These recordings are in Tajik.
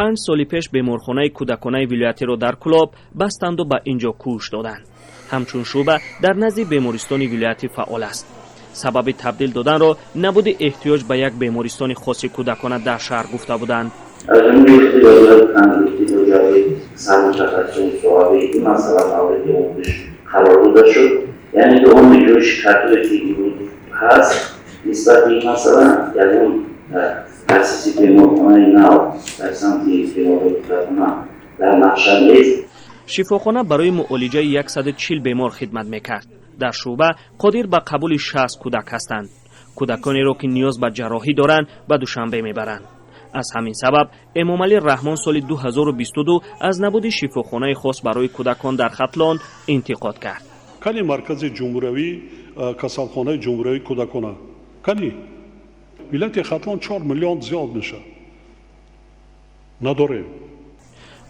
5 соли пеш беморхонаи кӯдаконаи вилоятиро дар Кӯлоб бастанду ба ин ҷо кӯч доданд. Ҳамчун шӯъба дар назди бемористони вилоятӣ фаъол аст. Сабаби табдил доданро набуди эҳтиёҷ ба як бемористони хоси кӯдакона дар шаҳр гуфта буданд. Аз ҷониби худи Вазорати тандурустӣ бо ҷалби сармутахассисони соҳавӣ ин масъала мавриди омӯзиш қарор дода шуд, яъне ки он ҷои шикоятое, ки имрӯз ҳаст нисбат ба ин масъала, ягон таъсиси беморхонаи нав дар самти бемориҳои кӯдакона дар нақша нест. Шифохона барои муолиҷаи 140 бемор хидмат мекард. Дар шӯъба қодир ба қабули 60 кӯдак ҳастанд. Кӯдаконеро, ки ниёз ба ҷарроҳӣ доранд, ба Душанбе мебаранд. Аз ҳамин сабаб Эмомалӣ Раҳмон соли 2022 аз набуди шифохонаи хос барои кӯдакон дар Хатлон интиқод кард. Кани маркази ҷумҳуриявӣ, касалхонаи ҷумҳуриявии кӯдакона кани? Вилояти Хатлон 4 миллион зиёд мешавад, надорем.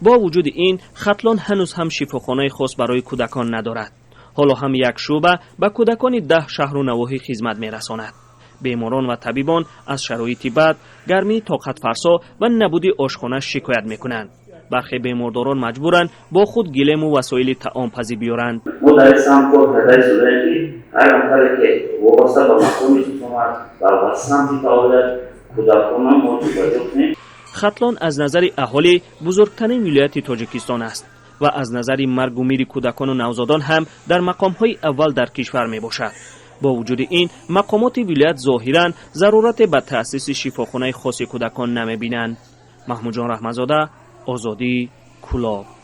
Бо вуҷуди ин, Хатлон ҳанӯз ҳам шифохонаи хос барои кӯдакон надорад. Ҳоло ҳам як шӯъба ба кӯдакони 10 шаҳру навоҳӣ хизмат мерасонад. Беморон ва табибон аз шароити бад, гармии тоқатфарсо ва набуди ошхона шикоят мекунанд. Бархе бемордорон маҷбуранд бо худ гилему васоили таомпазӣ биёранд. Мо дар ин самт кор карда истодаем, ки ҳар нафаре, ки вобаста ба мақоми истиқомат ва ба самти фаъолият кӯдакона мо ҷобаҷо кунем. Хатлон аз назари аҳолӣ бузургтарин вилояти Тоҷикистон аст ва аз назари маргу мири кӯдакону навзодон ҳам дар мақомҳои аввал дар кишвар мебошад. Бо вуҷуди ин, мақомоти вилоят зоҳиран зарурате ба таъсиси шифохонаи хоси кӯдакон намебинанд. Маҳмудҷон Раҳматзода, Озодӣ, Кӯлоб.